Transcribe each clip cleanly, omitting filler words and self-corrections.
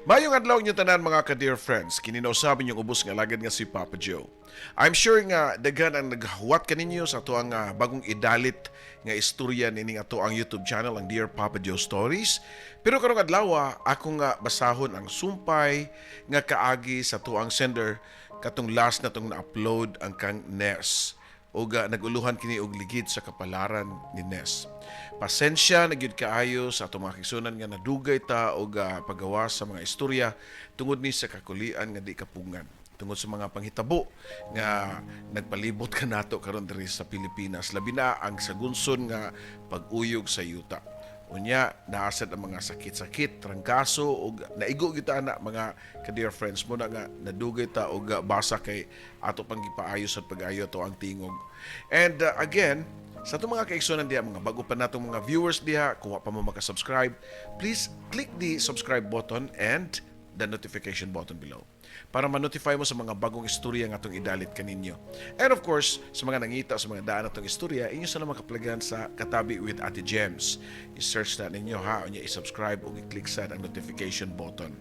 Mayong adlaw inyo tanan, mga ka-dear friends, kini na usab inyong ubos nga alagad nga si Papa Joe. I'm sure nga daghan ang naghuwat kaninyo sa ato ang bagong idalit nga istorya nining ato ang YouTube channel, ang Dear Papa Joe Stories. Pero karong adlaw, ako nga basahon ang sumpay nga kaagi sa ato ang sender katong last na tong na-upload, ang kang Ness, ug naguluhan kini og ligid sa kapalaran ni Ness. Pasensya na gyud kaayo sa atong mga kaigsuonan nga nadugay ta og paggawa sa mga istorya tungod ni sa kakulian nga di kapungan tungod sa mga panghitabo nga nagpalibot kanato karon diri sa Pilipinas, labi na ang sagunson nga pag-uyog sa yuta. Unya, naa sad ang mga sakit-sakit, trangkaso, ug naigo kita ana, mga ka-dear friends mo na nga nadugay ta og basa kay ato pang gipaayos at pag-ayo to ang tingog. And again, sa atong mga kaigsuonan diha, mga bago pa natong mga viewers diha, kung wa pa mo maka-subscribe, please click the subscribe button and the notification button below para ma-notify mo sa mga bagong istorya nga atong idalit kaninyo. And of course, sa mga nangita sa mga daan atong istorya, inyo sana makaplagan sa Katabi with Ate Gems. I-search na ninyo ha, unya i-subscribe o i-click sa ang notification button.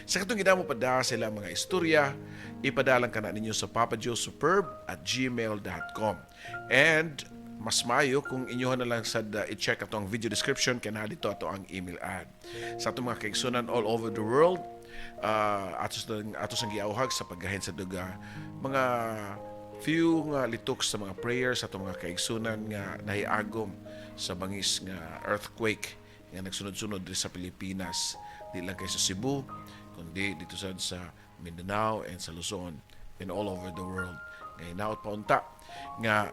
Sa katong gidamo pada sila mga istorya, ipadalang kana ninyo sa papajoesuperb@gmail.com. And mas maayo kung inyohan na lang sa i-check ato ang video description kay naa dito ato ang email ad. Sa atong mga kaigsunan all over the world, ato sang giauhag sa paggahin sa duga mga few nga litok sa mga prayers sa atong mga kaigsunan nga nahiagom sa bangis nga earthquake nga nagsunod-sunod diri sa Pilipinas, di lang kay sa Cebu kundi dito sad sa Mindanao and sa Luzon and all over the world, nga hinaot pa unta nga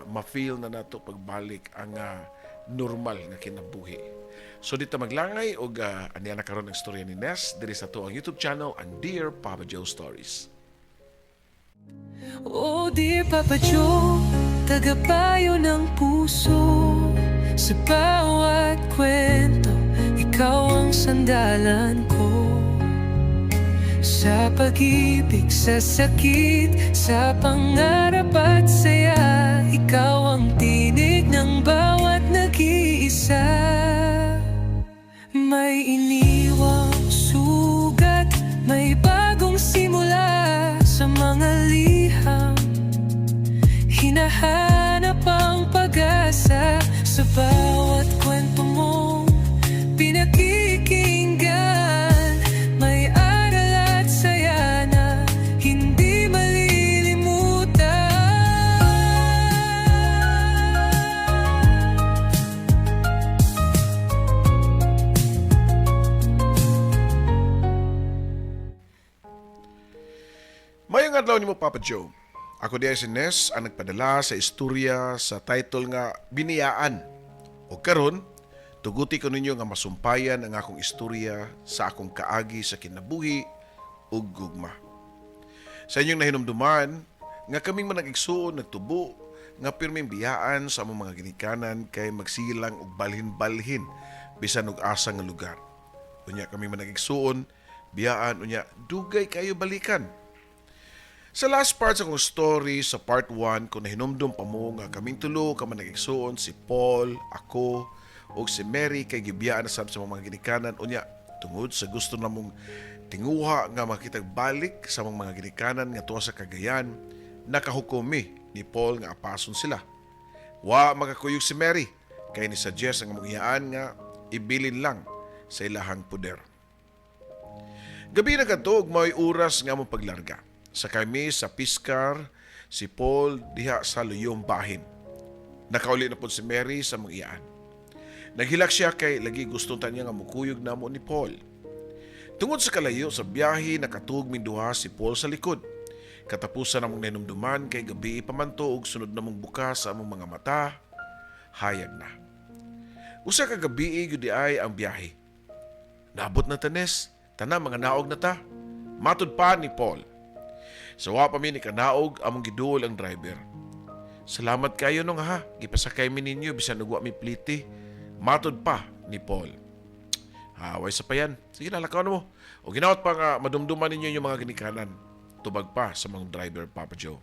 ma-feel na nato pagbalik ang normal nga kinabuhi. So dito maglangay og aniya na karon ang istorya ni Ness diri sa ato ang YouTube channel, ang Dear Papa Joe Stories. Oh dear Papa Joe, tagapayo ng puso. Sa bawat kwento, ikaw ang sandalan ko. Sa pag-ibig, sa sakit, sa pangarap at saya, ikaw ang tinig ng bawat nag-iisa. May iniwang sugat, may bagong simula. Sa mga liham, hinahanap ang pag-asa. Sa bawat kwento mong pinakikinggan, may aral at saya na hindi malilimutan. Mayong adlaw nimo, Papa Joe. Ako diay si Ness ang nagpadala sa istorya sa title nga Biniyaan. O karon, tuguti ko ninyo nga masumpayan ang akong istorya sa akong kaagi sa kinabuhi ug gugma. Sa inyong nahinumduman nga kaming manag-igsuon nagtubo nga pirming biyaan sa among mga ginikanan kay magsilang og balhin-balhin bisan og asa nga lugar. Unya kami manag-igsuon, biyaan, unya dugay kayo balikan. Sa last part sa akong story, sa part 1, kung nahinumdum pa mo nga kaming tulo ka manag-igsuon, si Paul, ako, ug si Mary, kay gibiyaan na sab sa mga ginikanan, unya tungod sa gusto namong tinguha nga makitag balik sa mga ginikanan nga tuwa sa Cagayan, nakahukom mi ni Paul nga apason sila. Wa makakuyog si Mary kay ni suggest ang among iyaan nga ibilin lang sa ilahang puder. Gabi na kadto ug mao'y oras nga among paglarga. Sa kami sa Piskar, si Paul diha sa luyong bahin. Nakauli na pod si Mary sa among iyaan. Naghilak siya kay lagi gusto ta niya nga mukuyog namo ni Paul. Tungod sa kalayo sa biyahe, nakatug min duha si Paul sa likod. Katapusan namong nahinumduman kay gabi pa man to ug sunod namong bukas sa among mga mata, hayag na. Usa ka gabi gyud ay ang biyahe. "Naabot na ta, Nes, tana mga naog na ta." Matud pa ni Paul. Sa wa pa mi ni kanaog, among giduol ang driver. "Salamat kayo nung ha, gipasakay mi ninyo bisan ug wa mi pliti." Matud pa ni Paul. "Haway sa payan. Sige na, lakaw na mo. O ginaot pa nga madumduman ninyo yung mga ginikanan." Tubag pa sa mga driver, Papa Joe.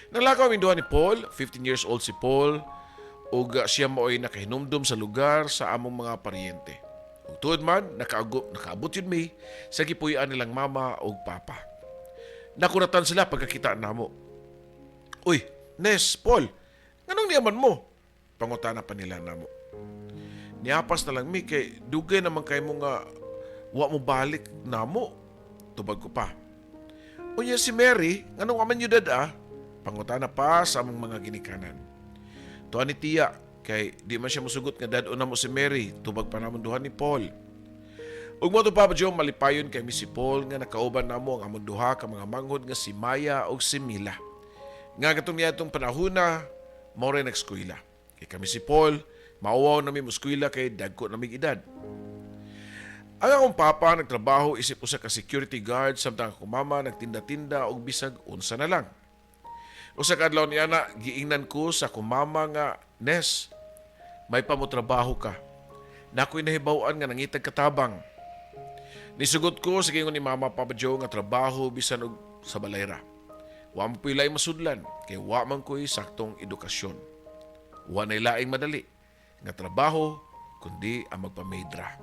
Naglakaw aming duha ni Paul, 15 years old si Paul, ug siya mao'y nakahinumdum sa lugar sa among mga paryente. Ug tuod man, nakaabot yun mi sa gipuy-an nilang mama ug papa. Nakuratan sila pagkakita namo. "Uy, Nes, Paul, nganong niaman mo?" Pangutana pa nila namo. "Niapas na lang mi kay dugay naman kay mo nga wa mo balik namo," tubag ko pa. "Unya si Mary, nganong wa man yun ah?" Pangutana pa sa among mga ginikanan. "Tuwa ni tiya, kay di man siya musugot nga dad-on namo si Mary," tubag pa namon duha ni Paul. Ug mo to, Papa Joe, malipayon kay mi si Paul nga nakauban namo ang among duha ka mga manghod nga si Maya ug si Mila. Nga katong niadtong panahona, mao ray nagskwela. Kay kami si Paul, mauwaw nami moskwela kay dagko namig edad. Ang akong papa nagtrabaho isip usa ka security guard, samtang akong mama nagtinda-tinda og bisag unsa na lang. Usa ka adlaw niana, giingnan ko sa akong mama nga, "Nes, may pamotrabaho ka. Nakoy nahibaw-an nga nangitag katabang." Nisugot ko sa giingon ni Mama, Papa Joe, nga trabaho bisan og sa balayra. Wa man po'y laing masudlan kay wa man ko'y saktong edukasyon. Wa nay laing madali nga trabaho kundi ang magpa-maid ra.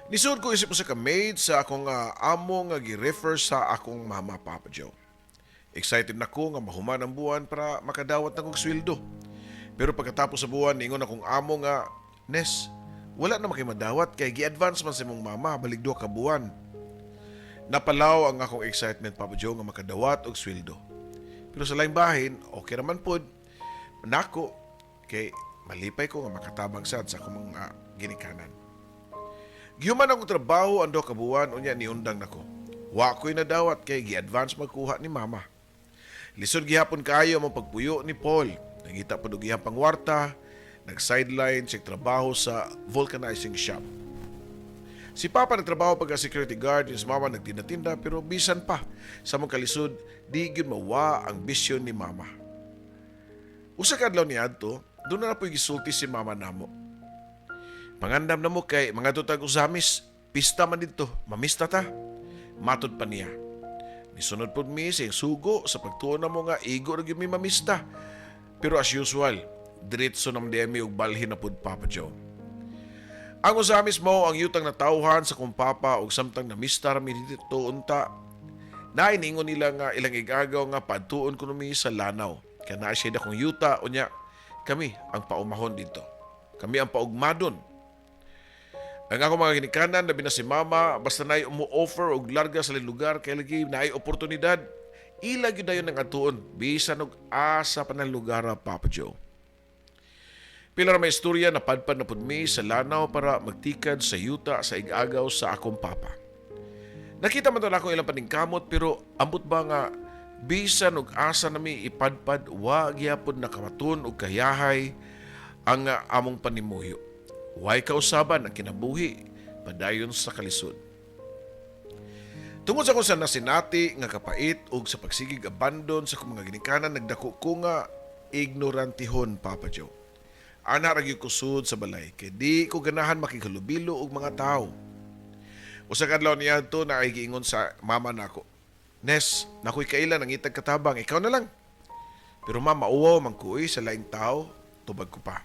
Nisud ko isip usa ka maid sa akong amo nga gi-refer sa akong mama, Papa Joe. Excited na ko nga mahuman ang buwan para makadawat na kog sweldo. Pero pagkatapos sa buwan, ningon akong amo nga, "Nes, wala na makay madawat kay gi-advance man sa imong mama balig 2 ka buwan." Napalaw ang akong excitement, Papa Joe, nga makadawat og sweldo. Pero sa laing bahin, okay raman pod. Nako, kay malipay ko nga makatabang sad sa akong mga ginikanan. Gihuman akong trabaho ang 2 ka buwan, unya niundang nako. Wa ko'y nadawat kay gi-advance magkuha ni mama. Lisod gihapon kaayo ang pagpuyo ni Paul. Nangita pod og iyang pangwarta, nag-sideline siya trabaho sa vulcanizing shop. Si Papa nagtrabaho pagka security guard, si Mama nagtinda-tinda, pero bisan pa sa among kalisod, di gyud mawa ang bisyo ni Mama. Usa ka adlaw niadto, duna na po'y gisulti si Mama namo. "Pangandam na mo kay mangadto tag Ozamiz, pista man didto, mamista ta," matod pa niya. Nisunod pod mi sa iyang sugo sa pagtuo namo nga igo ra gyud mi mamista. Pero as usual, diretso naman di mi og balhin na pod, Papa Joe. Ang Ozamiz mao ang yutang natawhan sa kong papa, ug samtang namista ra mi didto unta, naay niingon nila nga ilang igagaw nga padtuon kuno mi sa Lanao. Kay naa siya dakong yuta, unya kami ang paumahon didto. Kami ang paugmadon. Ang ako mga ginikanan, labi na si Mama, basta naay mo-offer og larga sa lugar kay lagi naay oportunidad, ila gyud dayon ang adtuon bisan og asa pa ng lugar, Papa Joe. Pila ra may istorya, napadpad na pud mi sa Lanao para magtikad sa yuta sa igagaw sa akong papa. Nakita man to nako ilang paningkamot, pero ambot ba nga bisan og asa nami ipadpad, wa gyapon nakamaton og kayahay ang among panimuyo. Way kausaban ang kinabuhi padayon sa kalisod. Tungod sa kung sa nasinati nga kapait ug sa pagsigig abandon sa akong mga ginikanan, nagdako ko nga ignorantihon, Papa Joe. Ana ra gyud ko sud sa balay kay di ko ganahan makighalubilo og mga tawo. Usa ka adlaw niadto, naay giingon sa mama nako. "Nes, nakoy kaila nangitag katabang, ikaw na lang." "Pero ma, mauwaw man ko sa laing tao," tubag ko pa.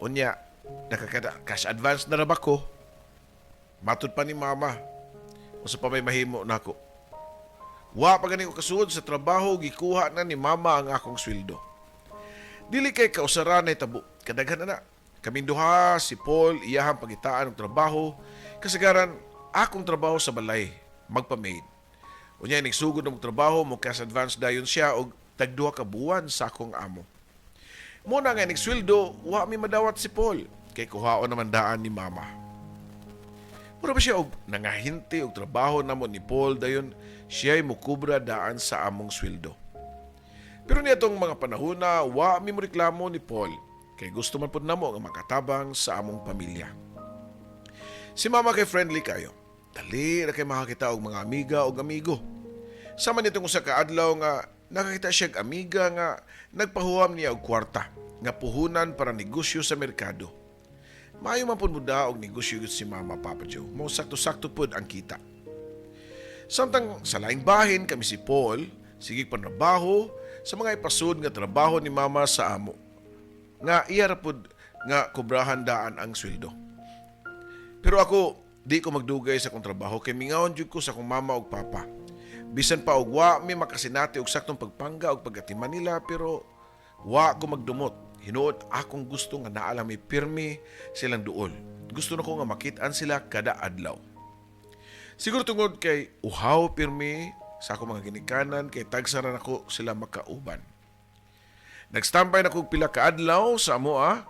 "Unya, nakakada cash advance na ra ba ko?" Matud pa ni Mama. Usa pa may mahimo nako. Wa pa gani ko kasuod sa trabaho, gikuha na ni Mama ang akong sweldo. Dili kay kausaran na tabo, kadaghan na na. Kaming duha, si Paul, iyahang pangitaan og trabaho, kasagaran akong trabaho sa balay, magpa-maid. Unya nagsugod og trabaho, mo cash advance dayon siya og tag 2 ka buwan sa akong amo. Mao na nga sweldo, wa mi madawat si Paul kay kuhaon naman daan ni Mama. Mura ba siya og nangahinti og trabaho namo ni Paul, dayon siya'y mukubra daan sa among sweldo. Pero niadtong mga panahon na, wa mi mo reklamo ni Paul kay gusto man pud namo nga makatabang sa among pamilya. Si Mama kay friendly kayo. Dali ra kay makakita og mga amiga og amigo. Sama nitong usa ka adlaw nga nakakita siya og amiga nga nagpahuwam niya og kwarta nga puhunan para negosyo sa merkado. Maayo man pud muda og negosyo gyud si Mama, Papa Joe. Mo sakto-sakto pud ang kita. Samtang sa laing bahin, kami si Paul, sige panrabaho sa mga ipasud nga trabaho ni Mama sa amo. Nga iya ra pud nga kubrahan daan ang sweldo. Pero ako, di ko magdugay sa akong trabaho kay mingawon jud ko sa akong mama ug papa. Bisan pa og wa mi makasinati og saktong pagpangga og pagatiman nila, pero wa ko magdumot. Hinuon akong gusto nga naa lang mi pirmi silang duol. Gusto nako nga makit-an sila kada adlaw. Siguro tungod kay uhaw pirmi sa akong mga ginikanan kay tagsa ra nako sila makauban. Nagstambay na kog pila ka adlaw sa amoa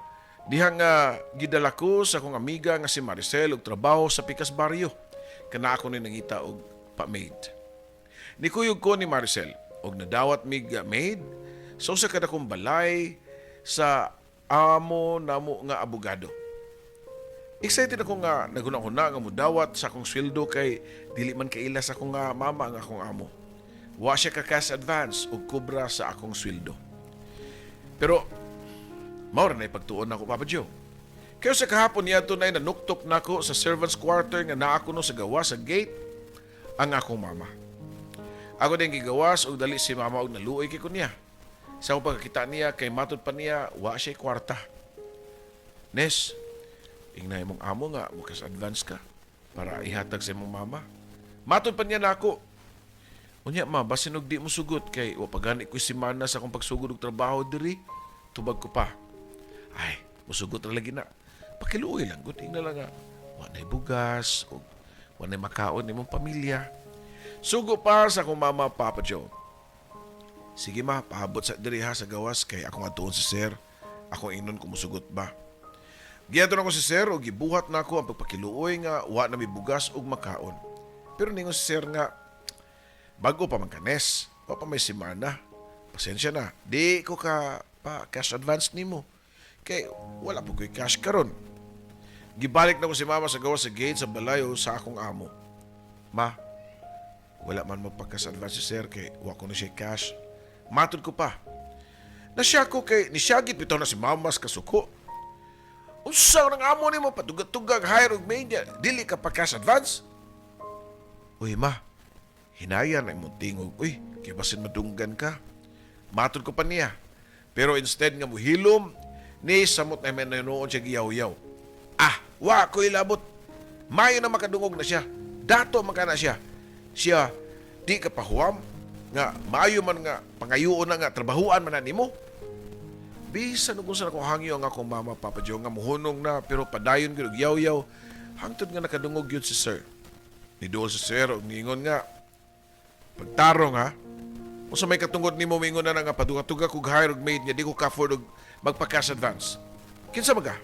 diha nga gidala ko sa akong amiga nga si Maricel og trabaho sa Pikas Baryo. Kana ako ni nangita og pa-maid. Nikuyog ko ni Maricel og nadawat mig maid sa usa ka dakong balay sa amo namo nga abogado. Excited ako nga naghuna-huna nga mudawat sa akong sweldo kay dili man kaila sa akong nga mama ang akong amo. Wa siya ka cash advance og kubra sa akong sweldo. Pero mao ra na ipagtuon nako, Papa Joe. Kaya sa kahapon niadto na nanuktok nako sa servants quarter nga naa kuno sa gawas sa gate ang akong mama. Ako din gigawas og dali si mama og naluoy kay ko niya. Sa akong pagkakita niya kay matud pa niya wa siya kwarta. "Nes, ingna imong amo nga mo cash advance ka para ihatag sa imong mama." Matud pa niya nako. "Unya ma, basin og di mo sugot kay wa pa gani ko semana sa akong pagsugod og trabaho diri." Tubag ko pa. "Ay, musugot ra lagi na. Pakiluoy lang gud, ingna lang nga wa nay bugas og wa nay makaon imong pamilya." Sugo pa sa akong mama, Papa Joe. "Sige ma, pahabot sa diri ha sa gawas kay akong atuon si sir. Akong ingnon kung musugot ba." Giadto nako si sir og gibuhat nako ang pagpakiluoy nga wa na mi bugas ug makaon. Pero ningon si sir nga, "Bago pa man ka, Nes, wa pa may semana. Pasensya na, di ko ka pa cash advance nimo. Kay wala po ko'y cash karon." Gibalik na ko si mama sa gawas sa gate sa balay o sa akong amo. "Ma, wala man magpa-cash advance si sir kay wa ko na siya cash." Matod ko pa. Nasya ko kay nisyagit bitaw na si mama sa kasuko. "Unsa nang amo nimo, patugag-tugag hire og maid, dili ka pa cash advance? Uy ma, hinaya na imong tingog. Uy, kay basin madunggan ka." Matod ko pa niya. Pero instead nga muhilom, ni samot na may nanoon siya giyaw-yaw. "Ah, wa ko ilabot. Mayo na makadungog na siya. Dato man ka na siya. Siya, di ka pahuwam nga maayo man nga pangayoon na nga trabahuan man na nimo." Bisan ug unsa na kong hangyo ang akong mama, Papa Joe, nga muhunong na, pero padayon gyud og yaw-yaw hangtod nga nakadungog gyud si sir. Niduol si sir og niingon nga, "Pagtarong ha, unsa may katungod nimo mingon na nga padunga-tuga kog hire og maid nga di ko ka-afford og magpa-cash advance? Kinsa ba ka?"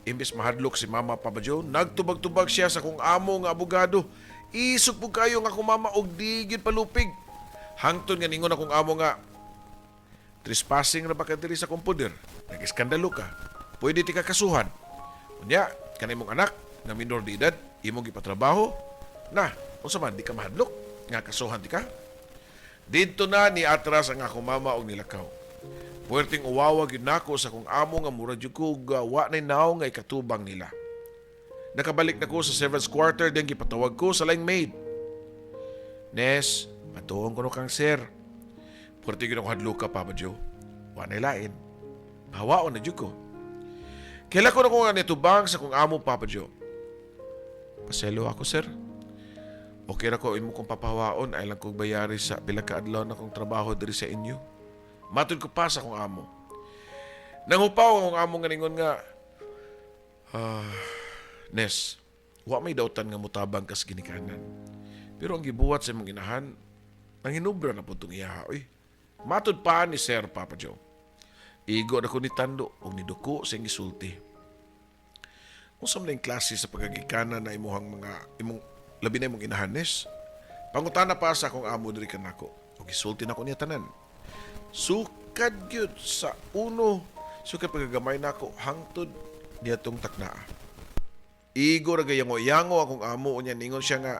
Imbes mahadlok si mama, Papa Joe, nagtubag-tubag siya sa kong amo nga abogado. Isog po kayo nga akong mama og di gyud palupig. Hangtod nga ningon akong amo nga, "Trespassing ra ba ka diri sa akong poder? Nag-iskandalo ka. Pwede ti ka kasuhan. Unya, kanay mong anak nga minor de edad, imong gipatrabaho. Na, unsa man, di ka mahadlok nga kasuhan ti ka?" Didto na ni atras ang akong mama og nilakaw. Puwerteng uwawa gyud nako sa akong amo nga mura jud ko og wa nay nawong nga ikatubang nila. Nakabalik na ko sa servants quarter, then gipatawag ko sa laing maid. "Nes, patuon ko no kang sir." Puwerte gyud ako hadloka, Papa Joe. Wa nay lain. Pahawaon na jud ko. Kaila ko na ko nga nitubang sa akong amo, Papa Joe. "Paselo ako, sir. Okay ra ko imo kong papahawaon ay lang kong bayari sa pila ka adlaw na kong trabaho diri sa inyo." Matod ko pa sa akong amo. Nangupaw ang akong amo nga ningon nga, "Ah, Nes, wa may dautan nga mutabang kas ginikanan. Pero ang gibuhat sa imong inahan, nanghinubra na po itong iyaha. Uy." Matod pa ni Sir, Papa Joe. Igo na ko ni Tando og niduko sa iyang gisulti. "Unsa man yung klase sa pagkagikanan na imuhang mga imong labi na imong inahan, Nes?" Pangutana pa sa akong amo diri kanako. Og gisulti nako niya tanan. Sukad gyud sa uno, sukad pagkagamay nako hangtod niadtong taknaa. Igo ra gayango-yango akong amo, unya ningon siya nga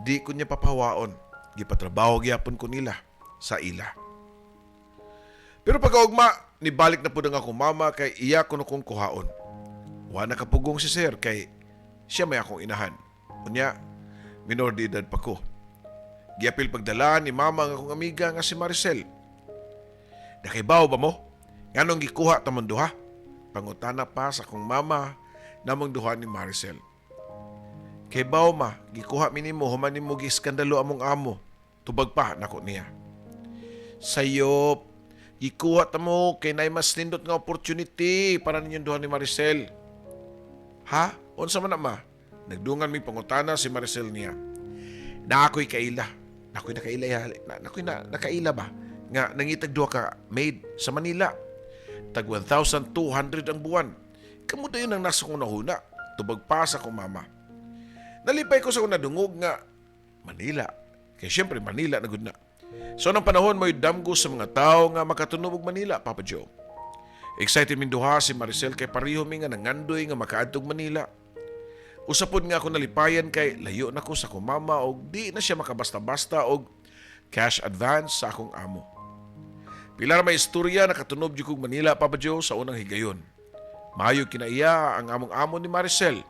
di ko niya papahawaon. Gipatrabaho gyapon ko nila sa ila. Pero pagkaugma, nibalik na pud ang akong mama kay iya ko kong kuhaon. Wa na kapugong si sir kay siya may akong inahan. Unya, minor de edad pa ko. Giapil pagdala ni mama ang akong amiga nga si Maricel. "Nakaibaw ba mo? Nganong gikuha tamong duha?" Pangutana pa sa akong mama namong duha ni Maricel. Kay baw ma, gikuha mi nimo human nimo giiskandalo among amo. Tubag pa nako niya. Sayop, gikuha ta mo kay naay mas nindot nga opportunity para ninyong duha ni Maricel. Ha? Unsa man na, ma? Nagdungan mi pangutana si Maricel niya. Na ako'y kaila. Nako'y nakaila na, nako'y nakaila ba? Nga nangitag duha ka maid sa Manila. Tag 1,200 ang buwan. Kamo dayon ang nasa kong nahuna. Tubag pa sa akong mama. Nalipay ko sa akong nadungog nga Manila. Kaya siyempre Manila na gud na. So nang panahon mo'y damgo sa mga tao nga makatunob og Manila, Papa Joe. Excited min duha si Maricel kay pareho mi nga nangandoy nga makaadtog Manila. Usa pod nga ako nalipayan kay layo na ko sa akong mama og di na siya makabasta-basta og cash advance sa akong amo. Pila ra may istorya, nakatunob jud kog Manila, Papa Joe, sa unang higayon. Maayo kinaiya ang among amo ni Maricel.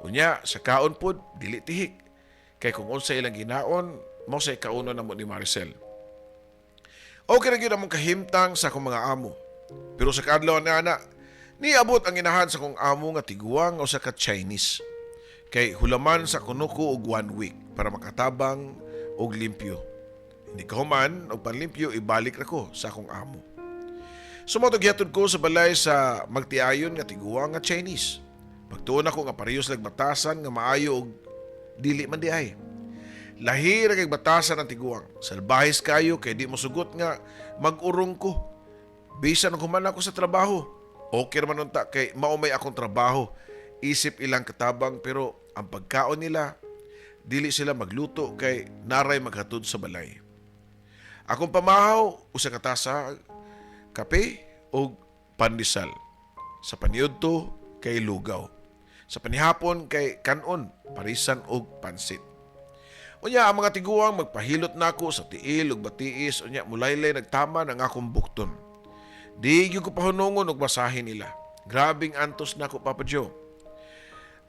Unya sa kaon pod dili tihik. Kay kung unsa ilang ginaon, mao say kaunon namo ni Maricel. Okay ra gyud among kahimtang sa akong mga amo. Pero sa kaadlaw na ana, niabot ang inahan sa akong amo nga tiguang o sa ka Chinese. Kay hulaman sa kunuko og one week para makatabang og limpyo. Hindi ka human og panlimpyo, ibalik ra ko sa akong amo. Sumotog gihatod ko sa balay sa magtiayon nga tiguang nga Chinese. Pagtuon ako nga parehas lag batasan nga maayo og dili man di ay. Lahi ra kay batasan ang tiguang. Salbahis kayo kay di mo sugot nga mag-urong ko. Bisan human ako sa trabaho. Okay raman unta kay mao may akong trabaho. Isip ilang katabang, pero ang pagkaon nila, dili sila magluto kay naray maghatod sa balay. Akong pamahaw, usa ka tasa kape o pandesal. Sa paniudto kay lugaw. Sa panihapon kay kanon, parisan og pansit. Unya ang mga tiguang magpahilot nako sa tiil ug batiis, unya mulaylay nagtama ang akong bukton. Di gyud ko pahunungon og basahin nila. Grabing antos nako, Papa Joe.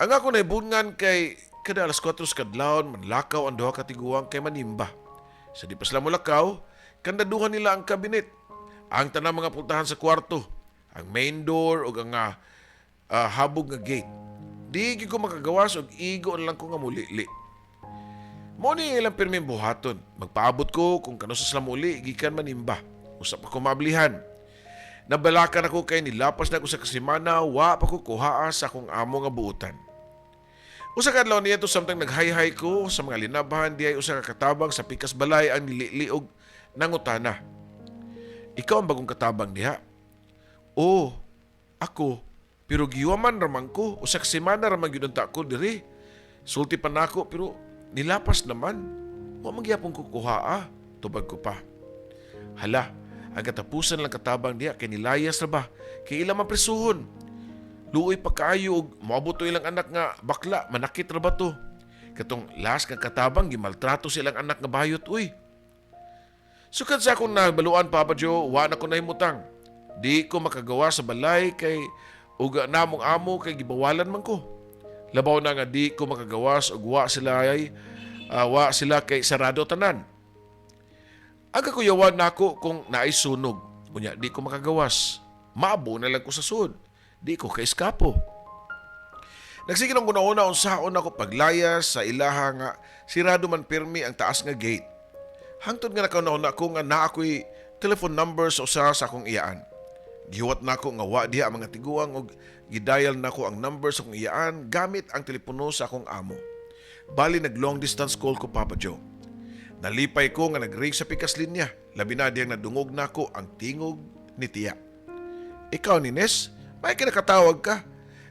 Ang ako naibungan kay kada alas 4 sa kadlawon manlakaw ang duha ka tiguang kay manimba. Sa di pa sila molakaw, kandaduhan nila ang kabinet. Ang tanang mga pultahan sa kwarto, ang main door ug ang habog nga gate. Di gyud ko makagawas og igo na lang ko nga mulili. Mo ni ilang pirming buhaton. Magpaabot ko kung kano sa sila muli gikan manimba. Usa pa ko maablihan. Nabalakan ako kay nilapas na ako sa kasimana, wa pa ko kuhaa sa akong amo nga buutan. Usa ka adlaw niya to, samtang naghayhay ko sa mga linabahan, diay usa ka katabang sa pikas balay ang nilili og nangutana. "Ikaw ang bagong katabang diha?" "Oh, ako. Pero giwaman raman ko. Usa ka semana raman gyud unta ko diri." Sulti pa nako, "Pero nilapas naman. Wa man gyapon ko kuhaa." Tubag ko pa. Hala, ang katapusan lang katabang diha kay nilayas na ba? Kay ilang man presuhon. Luoy pa kaayo og moabot to ilang anak nga bakla, manakit ra ba to? Katong last nga katabang gimaltrato sa ilang anak nga bayot uy. Sukad sa akong nabaluan, Papa Joe, wa na ko nahimutang. Di ko makagawa sa balay kay uga namong amo kay gibawalan man ko. Labaw na nga di ko makagawas ug wa sila kay sarado tanan. Ang kakuyawan nako kung naay sunog, unya di ko makagawas. Maabo na lang ko sa sud. Di ko kaiskapo. Nagsige nang una unsaon ako paglayas sa ilaha nga sirado man pirmi ang taas nga gate. Hangtod nga nakauna ko nga naa ako'y telephone number sa usa sa akong iyaan. Gihuwat nako nga wa diha ang mga tiguang og gidial nako ang number sa akong iyaan gamit ang telepono sa akong amo. Bali nag long distance call ko, Papa Joe. Nalipay ko nga nag-ring sa pikas linya. Labi na diyang nadungog nako ang tingog ni tiya. "Ikaw ni Nes, may kinakatawag ka.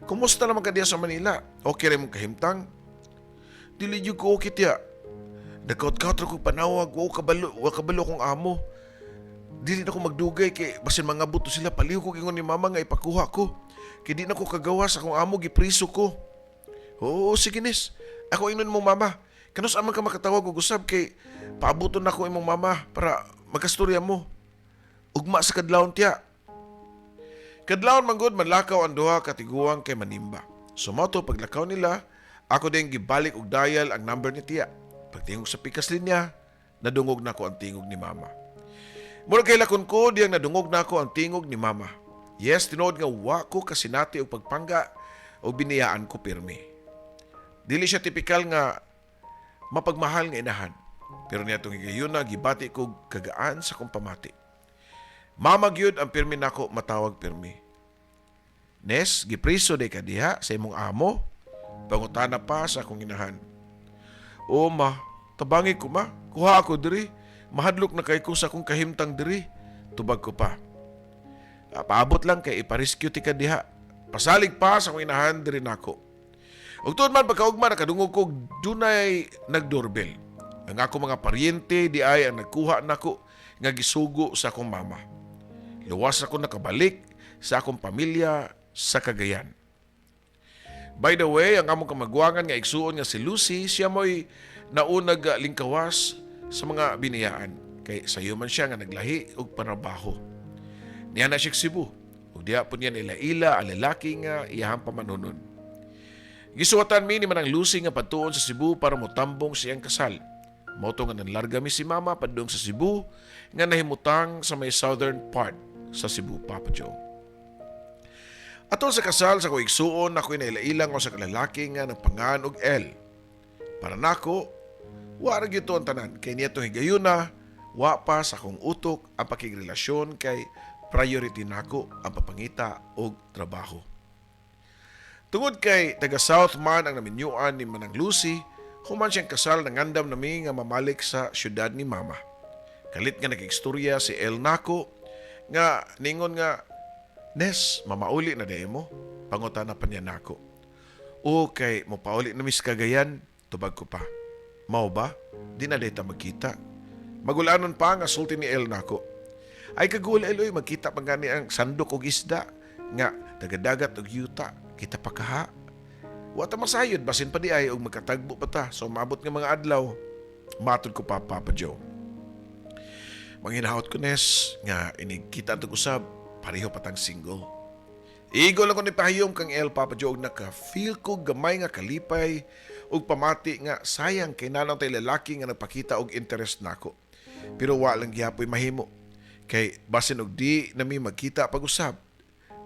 Kumusta naman ka diya sa Manila? Okay rin mong kahimtang?" "Dili jud ko okay, tiya. Nagkaut-kaut ra kog panawag, wa kabalo kong amo. Dili na ko magdugay kay basin mangabot to sila. Palihog ko ingon ni mama nga ipakuha ko. Kay di na ko kagawas, akong amo gipriso ko." "Oo, sige Nis. Ako ingnon mong mama. Kanus man ka makatawag og usab kay paabuton nako imong mama para magkastorya mo. Ugma sa kadlawon, tiya." Kadlawon man gud manlakaw ang duha ka tiguang kay manimba. Sumoto paglakaw nila, ako din gibalik og dial ang number ni tiya. Pagtingog sa pikas linya, nadungog nako ang tingog ni mama. Mura kay lakon ko diyang nadungog nako ang tingog ni mama. Yes, tinuod nga wa ko kasinati og pagpangga o biniyaan ko pirmi. Dili siya tipikal nga mapagmahal nga inahan. Pero niadtong higayuna, gibati ko kagaan sa akong pamati. Mama gyud ang pirmi nako matawag pirmi. "Nes, gipriso diay ka diha sa imong amo?" pangutana pa sa akong inahan. "Oo ma, tabangi ko ma, kuha ako diri. Mahadlok na kay ko sa akong kahimtang diri," tubag ko pa. "Ah, paabot lang kay ipa-rescue ti ka diha," pasalig pa sa akong inahan diri nako. Ug tuod man, pagkaugma nakadungog ko dunay nagdoorbell. Ang ako mga paryente diay ang nagkuha nako nga gisugo sa akong mama. Luwas ako nakabalik sa akong pamilya sa Cagayan. By the way, ang among kamagwangan nga igsuon nga si Lucy, siya mo'y naunag lingkawas sa mga biniyaan. Kay sayo man siya nga naglahi og panrabaho. Niya na siya Cebu. Ug diha po niya nila-ila ang lalaki nga iyahang pamanunon. Gisuwatan mi ni Manang Lucy nga padtuon sa Cebu para motambong siyang kasal. Mao to nga nanlarga mi si Mama padung sa Cebu nga nahimutang sa may southern part sa Cebu, Papa Joe. Atol sa kasal sa akong igsuon, ako'y nailailang sa kalalaki nga nagpangan og L. Para nako, wa ra gyud to ang tanan kay niadtong higayuna, wa pa sa akong utok ang pakigrelasyon kay priority nako ang papangita og trabaho. Tungod kay taga South man ang naminyuan ni Manang Lucy, human siyang kasal, nangandam nami nga mamalik sa syudad ni Mama. Kalit nga nakigstorya si El nako nga ningon nga, "Nes, mamauli na diay mo?" pangutana pa niya nako. "O kay mopauli na mi sa Cagayan," tubag ko pa. "Mao ba? Di na ta magkita," magulanon pa nga sulti ni El nako. "Ay kaguli Eloy, magkita pa gani ang sandok og isda nga tagadagat og yuta. Kita pa kaha. Wa ta masayod, basin pa diay og magkatagbo pa ta so maabot nga mga adlaw," matod ko pa, Papa Joe. Manginahot ko, Nes, nga inig kita ang usab, pareho patang single. Igo lang ko ni pahiyom kang El, Papa Joe, og naka-feel ko gamay nga kalipay ug pamati nga sayang kay naa tay lalaki nga nagpakita og interest nako. Pero wa lang gihapoy mahimo. Kay basin og di nami magkita pag-usab.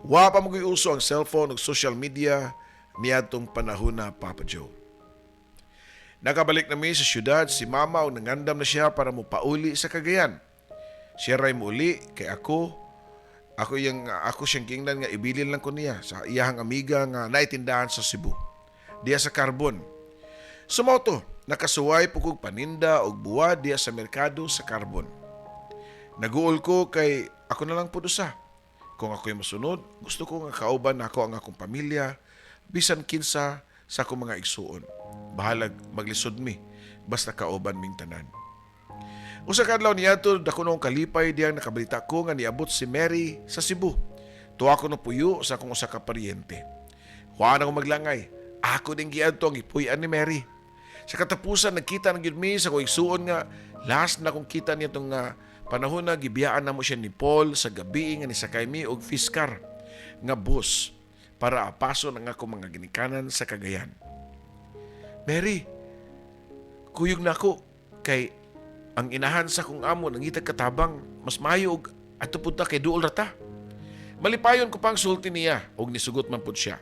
Wa pa mo uso ang cellphone ug social media niadtong panahon na, Papa Joe. Nakabalik nami sa syudad si Mama ug nangandam na siya para mopauli sa Cagayan. Siya ray muuli kay ako yung ako siyang gingnan nga ibilin lang ko niya sa iyahang amiga nga naitindahan sa Cebu. Diya sa Carbon. So mao to, nakasuway po kog paninda og buwad diya sa merkado sa Carbon. Naguol ko kay ako na lang pud usa. Kung ako'y masunod, gusto ko nga kauban nako ang akong pamilya, bisan kinsa sa akong mga igsuon. Bahalag maglisod mi, basta kauban ming tanan. Usa ka adlaw niadto, dako noong kalipay diyang nakabalita ko nga niabot si Mary sa Cebu. Tuwa ko no puyo sa akong usa ka paryente. Wa na ko maglangay. Ako din giadto ang gipuy-an ni Mary. Sa katapusan, nagkita na gyud mi sa akong igsuon nga last na kong kita niya tong nga panahon na gibiyaan namo siya ni Paul sa gabi nga nisakay mi og Fiskar nga bus para apason ang akong mga ginikanan sa Cagayan. "Mary, kuyog nako kay ang inahan sa akong amo nangitag katabang, mas maayo og adto pud ta kay duol ra ta," malipayon ko pang sulti niya og nisugot man pud siya.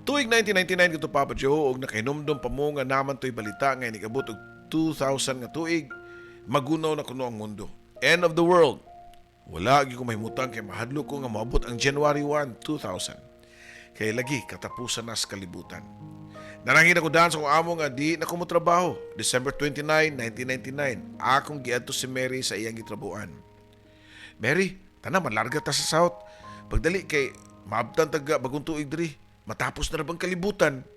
Tuig 1999 kito, Papa Joe, og nakahinumdum pa mo nga naman to'y balita nga inig-abot og 2000 nga tuig, magunaw na kuno ang mundo. End of the world. Wala gyud ko mahimutang kay mahadlok ko nga moabot ang January 1, 2000. Kay lagi katapusan na sa kalibutan. Nanangin ako daan sa akong amo nga di na ko motrabaho. December 29, 1999, akong giadto si Mary sa iyang gitrabuan. "Mary, tana manlarga ta sa South. Pagdali kay maabtan taga bagong tuig diri. Matapos na ra bang kalibutan?"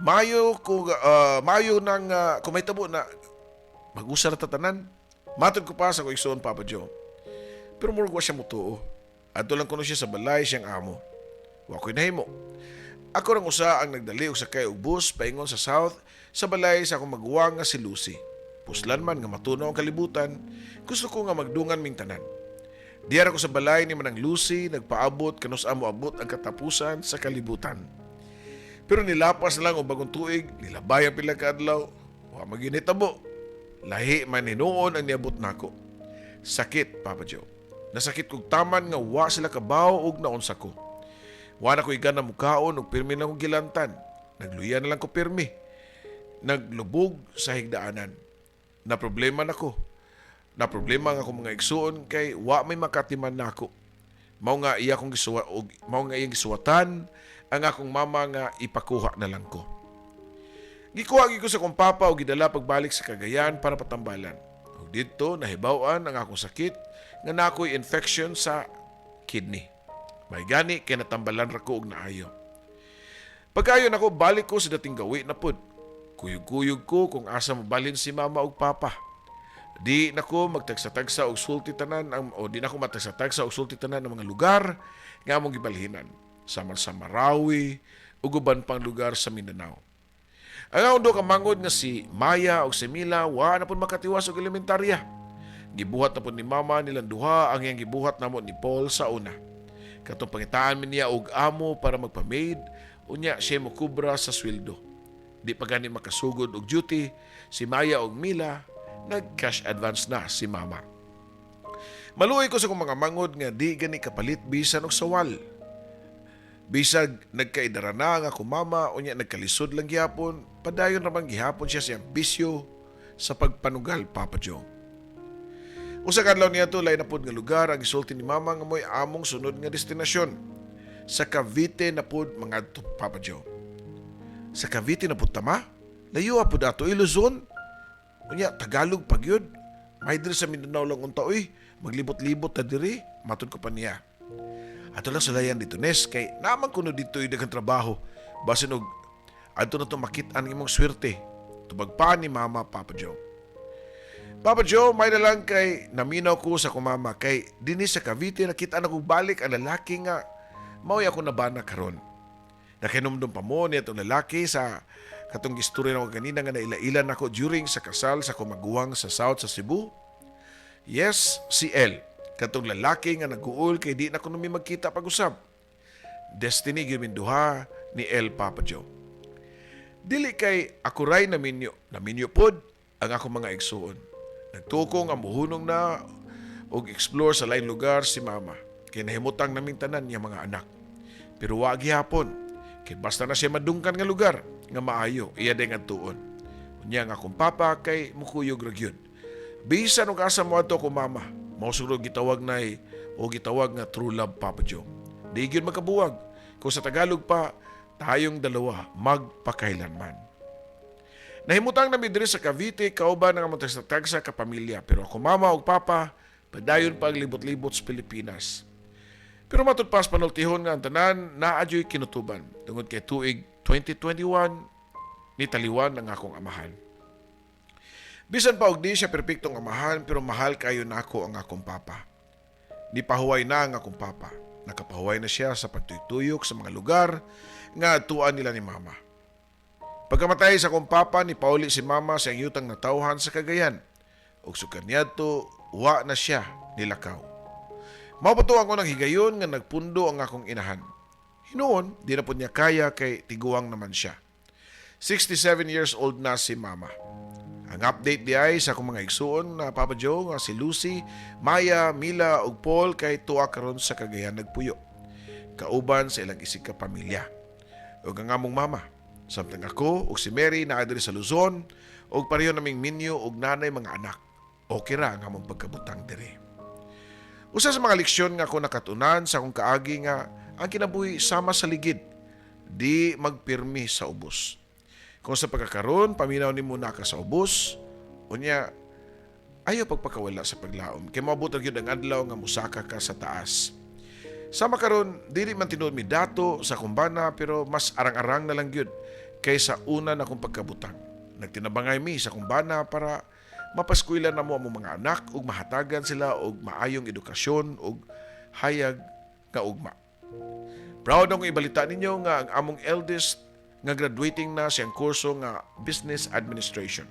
Mayo nang kung may tabo na mag-usa ra ta tanan," matod ko pa sa akong igsuon, Papa Joe. Pero murag wa siya motuo. Adto lang kuno siya sa balay siyang amo. Wa ko'y nahimo. Ako rang usa ang nagdali og sakay og bus paingon sa South sa balay sa akong maguwang nga si Lucy. Puslan man nga matunaw ang kalibutan, gusto ko nga magdungan ming tanan. Diara ko sa balay ni Manang Lucy nagpaabot kanus-a moabot ang katapusan sa kalibutan. Pero nilapas na lang og bagong tuig, nilabay ang pila ka adlaw, wa maginitabo. Lahi man hinuon ang niabot nako. Sakit, Papa Joe. Nasakit kog taman nga wa sila kabaw og naunsa ko. Wa na ko igana mukaon ug pirmi na kong gilantan. Nagluya na lang ko pirmi. Naglubog sa higdaanan. Na problema nako. Na problema nga akong mga igsuon kay wa may makatiman nako. Mao nga iya kong gisuwa og mao nga iyang gisuwatan ang akong mama nga ipakuha na lang ko. Gikuha gyud ko sa akong papa og gidala pagbalik sa Cagayan para patambalan. Ug didto nahibaw-an ang akong sakit nga naa ko'y infection sa kidney. May gani kay natambalan ra ko og naayo. Pagkaayo nako, balik ko sa dating gawi na pud. Kuyog-kuyog ko kung asa mobalhin si mama og papa. Di nako magtagsa-tagsa og sulti tanan ang o di nako matagsa-tagsa og sulti tanan ang mga lugar nga among gibalhinan. Sama sa Marawi ug uban pang lugar sa Mindanao. Ang akong duha ka manghod nga si Maya ug si Mila wa na pud makatiwas og elementarya. Gibuhat na pud ni mama nilang duha ang iyang gibuhat namo ni Paul sa una. Katong pangitaan mi niya og amo para magpa-maid, unya siya mokubra sa sweldo. Di pa gani makasugod og duty si Maya og Mila, nag-cash advance na si mama. Maluoy ko sa akong mga manghod nga di gani kapalit bisan og sawal. Bisag nagkaidara na ang akong mama, unya nagkalisod lang gihapon, padayon ra man gihapon siya sa iyang bisyo sa pagpanugal, Papa Joe. Usa ka adlaw niya to, lain na pod nga lugar ang gisulti ni mama nga mo'y among sunod nga destinasyon. Sa Cavite na pod mangadto, Papa Joe. Sa Cavite na pod ta, Ma? Layo pod ato, Luzon. Unya Tagalog pa gyud. May diri sa Mindanao lang unta oy. Maglibot-libot ta diri, matud ko pa niya. Ato lang sulayan didto, Nes, kay naa man kuno didto daghang trabaho. Basin og adto na to makit-an ang imong swerte. Tubag pa ni mama, Papa Joe. Papa Joe, may na lang kay naminaw ko sa akong mama kay dinhi sa Cavite nakita na kong balik ang lalaki nga mao'y ako nabana karon. Nakahinumdum pa mo niya itong lalaki sa katong gistorya nako ganina nga naila-ilan ako during sa kasal sa kumaguwang sa South sa Cebu? Yes, si L. Katong lalaki nga naguol kay di na kuno mi magkita pag-usab. Destiny gyud duha ni L, Papa Joe. Dili kay ako ray naminyo, naminyo pod ang akong mga igsuon. Nagtuo ko nga muhunong na og explore sa lain lugar si mama. Kay nahimutang naming tanan niya mga anak. Pero wa gihapon. Kay basta na siya madungkan nga lugar nga maayo, iya din tuon. Unya nga akong papa kay mukuyog ra gyud. Bisan og asa mo adto akong mama, mao siguro gitawag nay o gitawag nga true love, Papa Joe. Di gyud makabuwag. Kung sa Tagalog pa, tayong dalawa magpakailanman. Nahimutang nami diri sa Cavite kauban ang among tagsa ka pamilya, pero ako mama ug papa padayon pa ang libot-libot sa Pilipinas. Pero matud pas panultihon nga ang tanan naa juy kinutuban tungod kay tuig 2021 ni taliwan ang akong amahan. Bisan pa og di siya perpektong amahan, pero mahal kayo nako ang akong papa. Nipahuway na ang akong papa. Nakapahuway na siya sa pagtuytuyok sa mga lugar nga tuan nila ni mama. Pagkamatay sa akong papa, ni pauli si mama sa iyang yutang natawhan sa Cagayan. Ug sukad niadto, wa na siya nilakaw. Mao pa to ang unang higayon nga nagpundo ang akong inahan. Hinuon, di na po niya kaya kay tiguang naman siya. 67 years old na si mama. Ang update di ay sa akong mga igsuon na, Papa Joe, nga si Lucy, Maya, Mila ug Paul kay tuwa karon sa Cagayan nagpuyo. Kauban sa ilang isig ka pamilya. Ug ang among mama. Samtang ako ug si Mary naa diri sa Luzon ug pareho naming minyo ug naa nay mga anak. Okay ra ang among pagkabutang diri. Usa sa mga leksyon nga ako nakatunan sa akong kaagi nga ang kinabuhi sama sa ligid, di magpirmi sa ubos. Kung sa pagkakaroon, paminaw nimo na ka sa ubos, unya, ayaw pagpakawala sa paglaom. Kay moabot ra gyud ang adlaw nga musaka ka sa taas. Sama karon, dili man tinuod mi dato sa akong bana, pero mas arang-arang na lang gyud kaysa una na akong pagkabutang. Nagtinabangay mi sa akong bana para mapaskwela namo among mga anak ug mahatagan sila og maayong edukasyon ug hayag nga ugma. Proud akong ibalita ninyo nga ang among eldest nga graduating na siyang kurso nga Business Administration.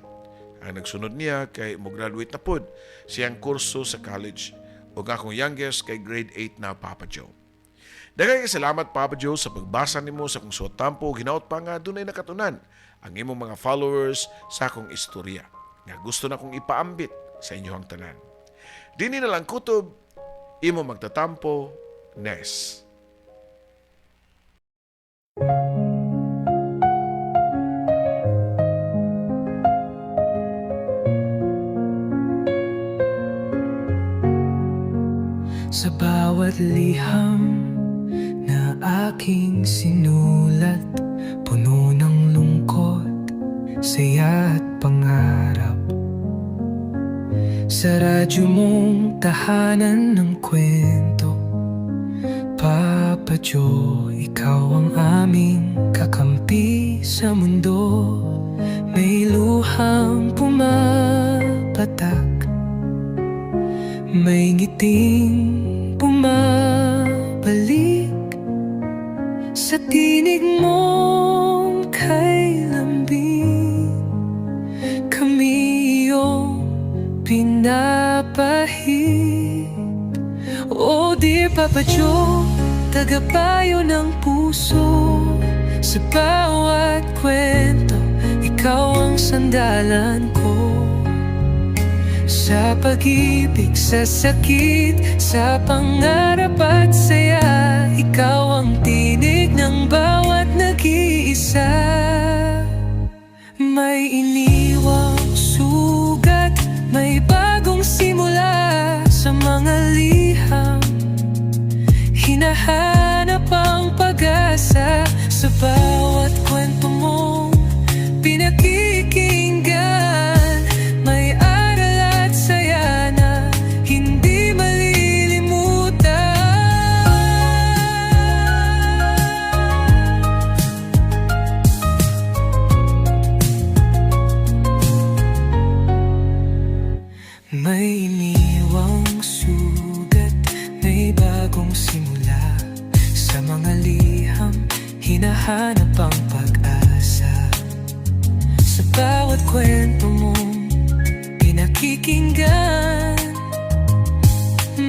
Ang nagsunod niya kay mo graduate na pod siyang kurso sa college ug akong youngest kay grade 8 na, Papa Joe. Daghang salamat, Papa Joe, sa pagbasa nimo sa akong suwat tampo. Hinaot pa nga dunay nakatunan ang imong mga followers sa akong istorya nga gusto na kong ipaambit sa inyong tanan. Dini na lang kutob, imo magtatampo, Ness. Sa bawat liham na aking sinulat, puno ng lungkot, saya at pangarap. Sa radyo mong tahanan ng kwento, Papa Joe, ikaw ang aming kakampi sa mundo. May luhang pumapatak, may ngiting bumabalik. Sa tinig mong kay lambing, kami iyong pinapahid. Oh dear Papa Joe, tagapayo ng puso. Sa bawat kwento, ikaw ang sandalan ko. Sa pag-ibig, sa sakit, sa pangarap at saya, ikaw ang tinig ng bawat nag-iisa. May iniwang sugat, may bagong simula. Sa mga liham, hinahanap ang pag-asa. Sa bawat kwento mong pinakikinggan, may aral at saya na hindi malilimutan. May iniwang sugat, may bagong simula. Sa mga liham, hinahanap ang pag-asa. Sa bawat kwento mong pinakikinggan,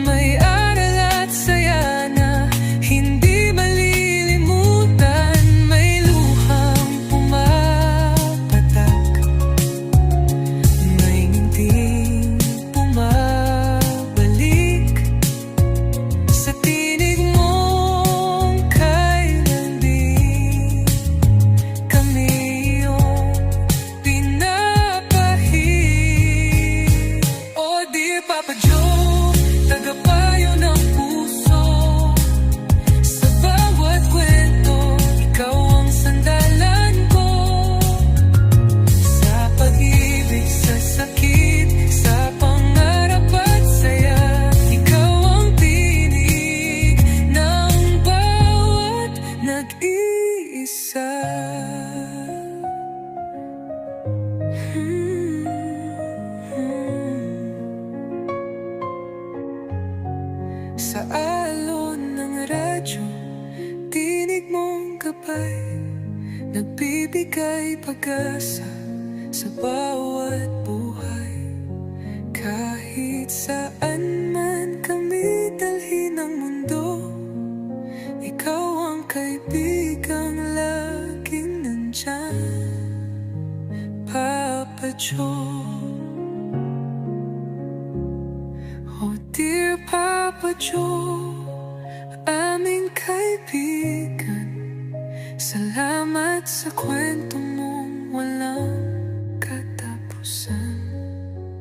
may aral at saya na hindi malilimutan. May luhang pumapatak, may ngiting bumabalik. Sa tinig mong kay lambing, kami iyong pinapahid. Oh dear Papa Joe, tagapayo ng puso. Sa bawat kwento, ikaw ang sandalan ko. Sa pag-ibig, sa sakit, sa pangarap at saya, ikaw ang tinig ng bawat nag-iisa. Sa alon ng radyo, tinig mong gabay, nagbibigay pag-asa sa bawat buhay. Kahit saan man kami dalhin ng mundo, ikaw ang kaibigang laging nandyan, Papa Joe. Oh dear Papa Joe, aming kaibigan, salamat sa kwento mong walang katapusan.